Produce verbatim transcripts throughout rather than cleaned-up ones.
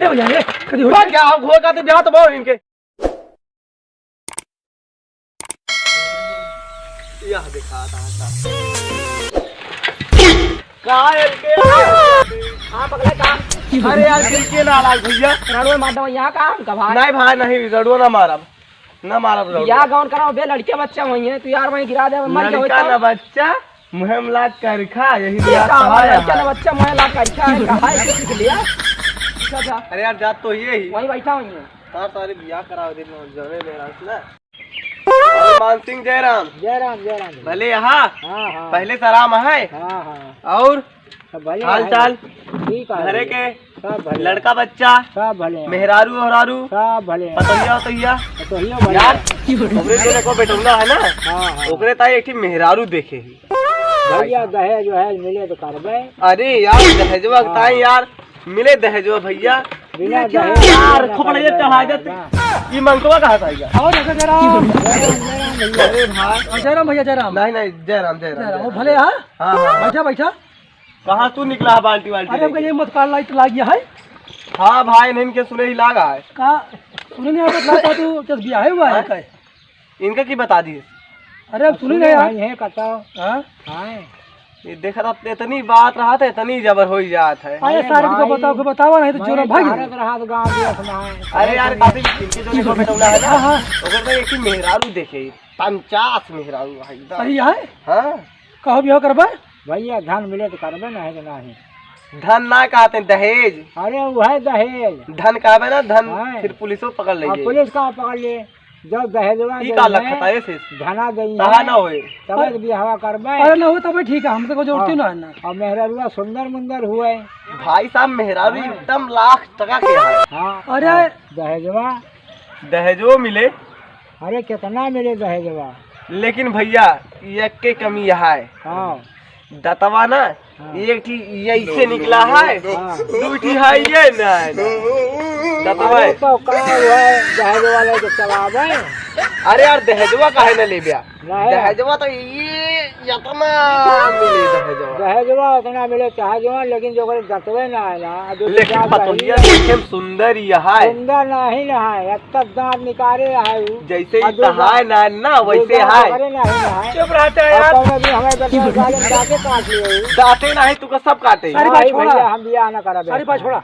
ए भैया, ए, कदी हो बस गया, अब घोर का तो ब्याह तो बहुत इनके। यह देखा था, था। का है इनके? हाँ, पकड़े का? अरे यार, गिर के ना लाग भैया। रड़ुआ मार दो यहाँ का, हमका भाई। नहीं भाई, नहीं, रड़ुआ ना मारब। ना मारब रड़ुआ। या गौन कराओ बे, लड़के बच्चा वही है, तू यार वहीं गिरा दे, मर गया लड़का होता। ना बच्चा, मुँह में लाग कर खा, यही ये बात का है लड़का यार। ना बच्चा, मुँह लाग कर खा, कहाँ है, सीख लिया? अच्छा, अच्छा। अरे यार, जात तो ये ही। वहीं बैठा हुई है। तार सारे बियाह करावे दिन में जौने मेरा ना। अरे मान सिंह जयराम। जयराम, जयराम। भले यहाँ? हाँ, हाँ। पहले से आराम है? हाँ, हाँ। और सब भले हाल हैं। चाल? ठीक है। घरे के? सब भले। लड़का बच्चा? सब भले हैं। मेहरारू ओहरारू? सब भले हैं। पतोहिया उतोहिया? पतोहियो भले यार, हैं। ओकरे जो देखो बेटौला है ना, हाँ, हाँ। ओकरे ताई एक ठे मेहरारू देखे ही। भैया दहेज वहेज मिले तो करबे। अरे यार, दहेजवा के हाँ। ताई यार, मिले दहेजवा भैया। बिना ये क्या दहेज है? यार, मिले ना खोपड़ा ये करबे। चढ़ा देते। हाँ। ये मंगवा कहाँ से आएगा? और जय राम। जय राम, जय राम भैया। अरे भाई। और जय राम भैया, जय राम। नहीं, नहीं, जय राम, जय राम, जय राम। जय राम। वो भले, हाँ? हाँ, हाँ। बैठा, बैठा। कहाँ तू निकला है बाल्टी वाल्टी अरे, हमका लेके? ये मत काल लाइट लाग गया है। हाँ भाई, नहीं इनके सुने ही लागा है। का सुने नहीं आता, लाग तू जब बियाह हुआ है हाँ? का? इनका की बता दिए? अरे, अब सुने सुने नहीं भाई, यार। है कता। हाँ? हाँ। ये देखा था, इतनी बात रहा था, इतनी जबर हो ही जात है। अरे, अरे सारे को भाई, बताओ, को बतावा नहीं तो मैं जोरा भाग भारत जाए। रहा तो गाँव दिया सुना है। अरे यार, काफी इनके जो देखो बेटौला है ना, हाँ, हाँ। ओकर में एक ही मेहरारू देखे, पचास मेहरारू भाई, एकदम। सही है? हाँ। कहो बियाह करबा? भैया, धन मिले तो करबे, नहीं तो नहीं। धन ना कहते, दहेज। अरे, वो है दहेज। धन कहबे ना, धन हाँ। फिर पुलिसो पकड़ ले अब जाई। पुलिस का पकड़ ले? जब दहेजवा ई दे का दे, लखत है से? धना दे तहा है, ना होए। तबे तो बियाहवा करबे। अरे ना हो तबे ठीक है, हमसे कोई जरूरत हाँ। ना है ना। और मेहरारुआ सुंदर मुंदर हुए। भाई साहब, मेहरारू हाँ। एकदम लाख टका के है। हाँ। अरे। दहेजवा। दहेजो मिले। अरे, कितना मिले दहेजवा? लेकिन भैया, एक के कमी यह है। हाँ। दतवा ना, हाँ। एक ठी ऐसे निकला है, हाँ। दू ठी है ये ना, ना। दतवा अरे, है। तो का हुआ है, दहेज वाले के चलावे? अरे यार, दहेजवा काहे ना लेब्या? नहीं। दहेजवा तो ये इतना मिले दहेजवा। दहेजवा इतना मिले चाहे जो, लेकिन जो ओकरे दतवे ना है ना, जो लेकिन चार पतोहिया बहिन देखे में सुंदर ही है। सुंदर नहीं ना है, इतना दांत निकाले है उ। जैसे और ही जो तहाय ना, ना, जो वैसे जो है। ओकरे नहीं ना है। चुप रहता है और यार। कौनो भी हमारे बच्चे जाले में जाके काट लिए उ। दांते नहीं, तू का सब काटे। अरे भाई, नहीं छोड़ा। भैया, हम बियाह ना करबे। अरे भाई, छोड़ा।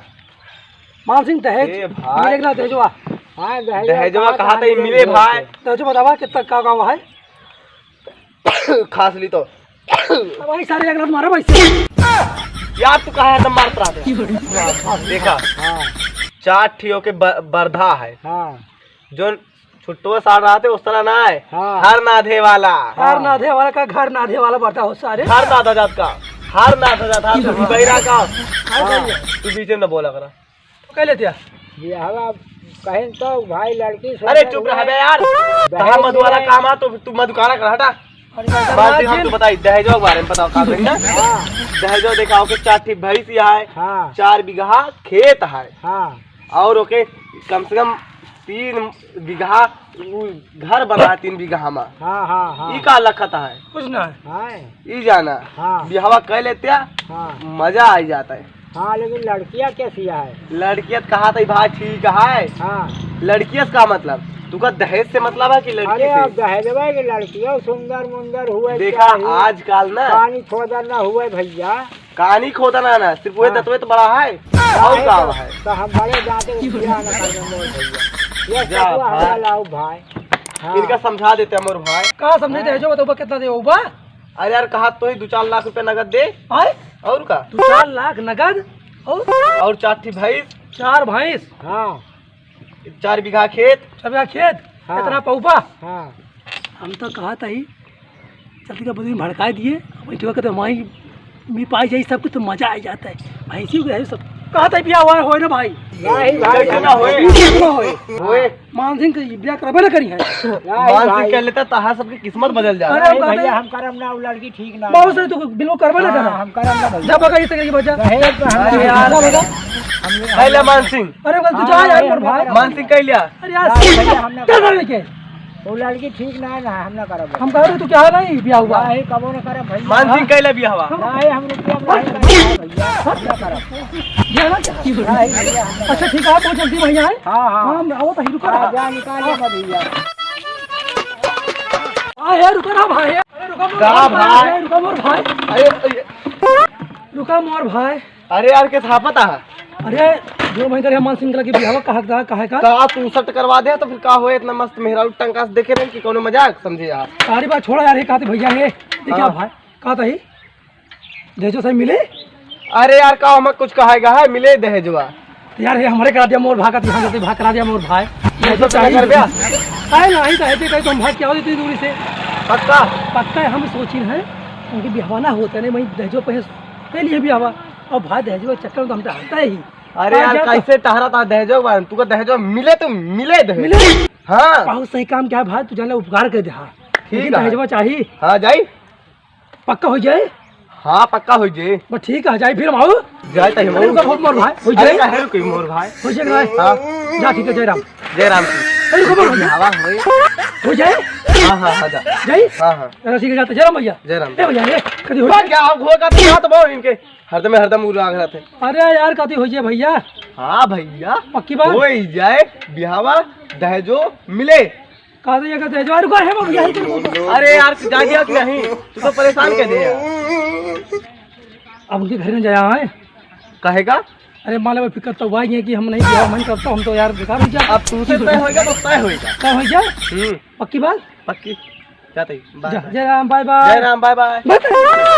मान सिंह, दहेज ए भाई। मिले कि ना दहेजवा? हाँ, दहेजवा दहेजवा कहा कहा था था, मिले मिले भाई। भाई। दहेजो बतावा, कितना का गाँव है? खांस ली तो। अब भाई, सारे एक रात मारा भाई से। यार, तू कहाँ है? एकदम मारत रहा था। देखा? हाँ। चार ठियो के ब-, बरधा है। हाँ। जो छुट्टो सार रहा थे, उस तरह ना है। हाँ। हर नाधे वाला। हर नाधे वाला का घर नाधे वाला बरधा हो सारे। हर नाधा जात का। हर नाधा जात, हर बैरा का। हाँ। तू बीचे में न बोला करा। कह लेते हैं। बियाहवा कहें तो भाई लड़की अरे सुंदर चुप रह हुए। बे यार। दहेज तहार मधुवाला मिले। काम आ तो तू मधुकारा कर हटा। अरे बात हम जिन। तो बताई, दहेजो के बारे में बताओ का कही ना। हाँ। दहेजो देखा ओके चार ठी भैंस है, हाँ। चार बीघा खेत है। हाँ। और ओके कम से कम तीन बीघा उ घर बना है, तीन बीघा में। हाँ, हाँ, हाँ। ई का लखत है? कुछ ना है। हाँ। ई जाना। हाँ। बियाहवा कह लेते हैं, हाँ। मजा आ जाता है। हाँ, लेकिन लड़किया कैसी है? लड़किया तो कहा था भाई ठीक है। हाँ। लड़किया से का मतलब? तू का दहेज से मतलब है कि लड़की अरे, से? अब दहेजवा के लड़किया सुंदर मुंदर हुए देखा, चाहिए। आजकल ना पानी खोदा ना हुए भैया। कहानी खोदा ना, ना, सिर्फ वही हाँ। दतवे तो बड़ा है। हाँ, और है का तो, है? तो हम बड़े जाते हैं, बियाह ना करने मोर भैया। ये जा सतुआ भाई। हमारा लाओ भाई। हाँ। इनका समझा देते हैं मोर भाई। का समझे हाँ। दहेजो बताओ, कितना दे बा? अरे यार, कहा तो ही दो चार लाख रुपया नगद दे। आए? और का? दो चार लाख नगद और? और चार ठी भैंस। चार भैंस? हाँ। चार बीघा खेत। चार बीघा खेत? हाँ। कितना पौबा? हाँ। हम तो कहा था ही, चलती का बदली भड़काए दिए, अब इठवा के तो हमारी भी पाई जाई सब कुछ तो मजा आ जाता है। भैंसी को है सब। कहा था बियाह हुआ होए ना भाई? नहीं भाई, कैसे ना होए? कैसे ना होए? होए। मान सिंह के बियाह करबे ना करी है। नहीं मान सिंह भाई। कह लेता, तहार सबकी किस्मत बदल जाए। अरे, नहीं हम कहते भैया, हैं, हम करब ना, वो लड़की ठीक ना बहुत है। सही, तो बिल्कुल करबे ना हाँ, करा। हम करब ना भैया। जब बका इस तरह की वजह। दहेज तो हम अरे नहीं यार। करब। हम नहीं पहले मान सिंह। अरे, बस तू जा हाँ, यार, अरे, मोर भाई। हम मान सिंह कह लिया। अरे यार, नहीं भैया, हम नहीं क्या करब। करने के? वो लड़की ठीक ना है ना, हम ना करब। हम कह रहे, तू क्या है नहीं, बियाह हुआ? नहीं, कबो ना करब भैया। मान सिंह कह ले बियाह हुआ। नहीं, हम रुपया नहीं करब भैया, हम ना करब। ये है ना? हाँ, ये भैया। अच्छा, ठीक है, आप बहुत जल्दी भैया आए। हाँ, हाँ। हाँ, मैं आवत ही, रुका हाँ, रहा। जा निकाल हाँ। लेना भैया। हाँ, यार, रुका रहा भाई। अरे, रुका मोर का भाई, भाई? अरे, रुका मोर भाई। अरे, अरे। रुका मोर भाई। अरे यार, के था पता है? अरे, जो भाई करे हमार सिंह लगे बिहावा कहा का, कहे का? का तू सट करवा दे तो फिर का होए? इतना मस्त मेहरारू टंका से देखे रहे कि कौनो मजाक समझे यार। सारी बात छोड़ा यार, ये कहते भैया है, ये क्या हाँ। भाई? कहता ही? दहेजो सही मिले? अरे यार, का हम कुछ कहेगा है, मिले दहेजवा। यार, ये हमरे करा दिया मोर भाई का, यहाँ से भाई करा दिया मोर भाई। तू सब चाहिए। कर दिया? काहे ना, आई तो है, कहीं तो हम भाग के आओ इतनी दूरी से। पक्का? पक्का है, हम सोचिन है, उनकी बिहावा ना होते नहीं, वहीं दहेजो पे के लिए बिहावा। और भाई दहेजो के चक्कर में तो हम तो हटता ही। अरे आ यार, जा तो। कैसे टहरा था दहेजो के बारे में? तू का दहेजो मिले तो मिले दहेज। मिले? हाँ। बहुत सही काम किया भाई, तू जाने उपकार कर दे, हाँ। ठीक लेकिन है। दहेजवा चाहिए। हाँ, जाई। पक्का हो जाए? हाँ, पक्का हो जाए। बस ठीक है, जाई फिर हम आऊ। जाए तही अरे, रुको, मोर भाई, हो अरे, जाए? काहे रुकी मोर भाई? हो जाए भाई? हाँ। जा, ठीक है, जय राम। जय राम की। अरे, रुको, मोर भाई। हवा होई। हो जाए? हाँ, हाँ, हाँ, जा। जाई? हाँ, हाँ। चलो, ठीक है, जाते, जय राम भैया। जय राम। ए भैया, ये कभी हो बस जाए? क्या, आप घोर का तो हाथ बाओ इनके। हरदम, हरदम उड़ा रहा थे। अरे यार, कभी हो जाए भैया? हाँ भैया। पक्की बात? हो ही जाए, बिहावा, दहेजो मिले। का तो ये कहते हैं, जो, अरे, रुको, हे बाबू, यही तो रुको। अरे यार, जा गया कि नहीं? तू तो परेशान कर दे यार। अब उनके घर में जाया है। कहेगा? अरे, मान लो, फिक्र तो हुआ ही है कि हम नहीं गया, मन करता, हम तो यार बेकार हो गया। अब तुमसे तय होएगा तो तय होएगा। तय हो गया? हम्म। पक्की बात? पक्की। जाते ही। बाय जा, बाय। जय राम, बाय बाय। जय Ram, bye bye. Bye bye.